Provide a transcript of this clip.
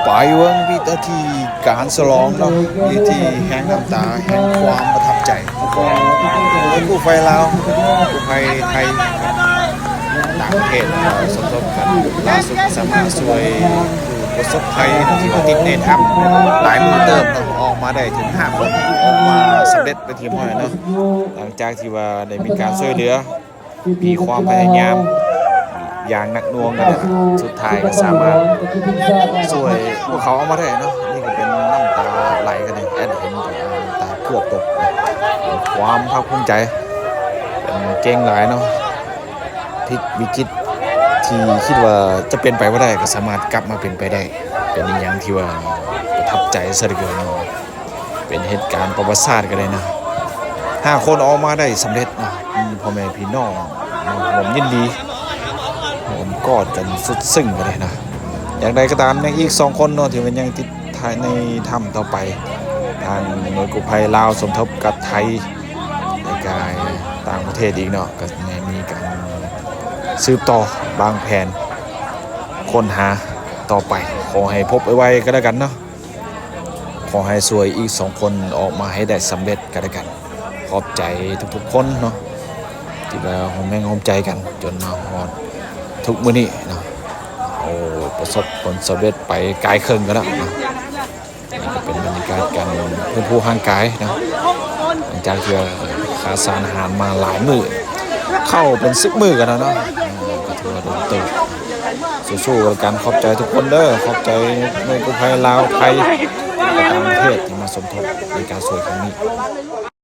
ໄປເບິ່ງວິນາທີການສະຫຼອງເນາະ ວິນາທີແຫ່ງນ້ຳຕາ ແຫ່ງຄວາມປະທັບໃຈຂອງໜ່ວຍກູ້ໄພລາວ ກູ້ໄພໄທ ຕ່າງປະເທດ ເອີ ສົມທົບກັນ ລ່າສຸດສາມາດຊ່ວຍຜູ້ປະສົບໄພທີ່ວ່າຕິດໃນຖ້ຳຫຼາຍມື້ເຕີບເນາະ ອອກມາໄດ້ເຖິງຫ້າຄົນ ອອກມາສຳເລັດເປັນທີ່ຮຽບຮ້ອຍເນາະ ຫຼັງຈາກທີ່ວ່າໄດ້ມີການຊ່ວຍເຫຼືອ ມີຄວາມພະຍາຍາມຢ່າງໜັກໜ່ວງກັນ ສຸດທ້າຍກໍສາມາດຊ່ວຍພວກເຂົາອອກມາໄດ້ເນາະ. ນີ້ກໍເປັນນ້ຳຕາໄຫຼກັນເດ້ ແອດເຫັນກໍນ້ຳຕາເກືອບຕົກ ເປັນຄວາມພາກພູມໃຈ ເປັນເກັ່ງຫຼາຍເນາະ ພິກວິກິດທີ່ຄິດວ່າຈະເປັນໄປບໍ່ໄດ້ ກໍສາມາດກັບມາເປັນໄປໄດ້ ເປັນອີ່ຫຍັງທີ່ວ່າປະທັບໃຈຊະເຫຼືອເກີນເນາະ. ເປັນເຫດການປະຫວັດສາດກໍໄດ້ນະ ຫ້າຄົນອອກມາໄດ້ສຳເລັດເນາະ ມີພໍ່ແມ່ພີ່ນ້ອງມາຮ່ວມຍິນດີ ໂອບກອດກັນສຸດຊຶ້ງກໍໄດ້ນະ. ຢ່າງໃດກໍຕາມ ຍັງອີກສອງຄົນເນາະ ທີ່ວ່າຍັງຕິດໃນຖ້ຳຕໍ່ໄປ ທາງໜ່ວຍກູ້ໄພລາວສົມທົບກັບໄທ ແລະກະຕ່າງປະເທດອີກເນາະ ກໍຍັງມີການສືບຕໍ່ວາງແຜນຄົ້ນຫາຕໍ່ໄປ ຂໍໃຫ້ພົບໄວໆກໍແລ້ວກັນເນາະ. ຂໍໃຫ້ຊ່ວຍອີກສອງຄົນອອກມາໃຫ້ໄດ້ສຳເລັດກໍແລ້ວກັນ. ຂອບໃຈທຸກໆຄົນເນາະ ທີ່ວ່າຮ່ວມແຮງຮ່ວມໃຈກັນຈົນມາຮອດທຸກມື້ນີ້ເນາະ. ເຮົາປະສົບຜົນສຳເລັດໄປກາຍເຄິ່ງກັນແລ້ວເນາະ. ນີ້ກໍເປັນບັນຍາກາດການຟື້ນຟູຮ່າງກາຍເນາະ ຫຼັງຈາກທີ່ວ່າຂາດສານອາຫານມາຫຼາຍມື້ ເຂົ້າເປັນສິບມື້ກັນແລ້ວເນາະ ກໍຖືວ່າດົນເຕີບ. ສູ້ໆກັນ ຂອບໃຈທຸກຄົນເດີ ຂອບໃຈໜ່ວຍກູ້ໄພລາວ ໄທ ແລະຕ່າງປະເທດທີ່ມາສົມທົບໃນການຊ່ວຍຄັ້ງນີ້.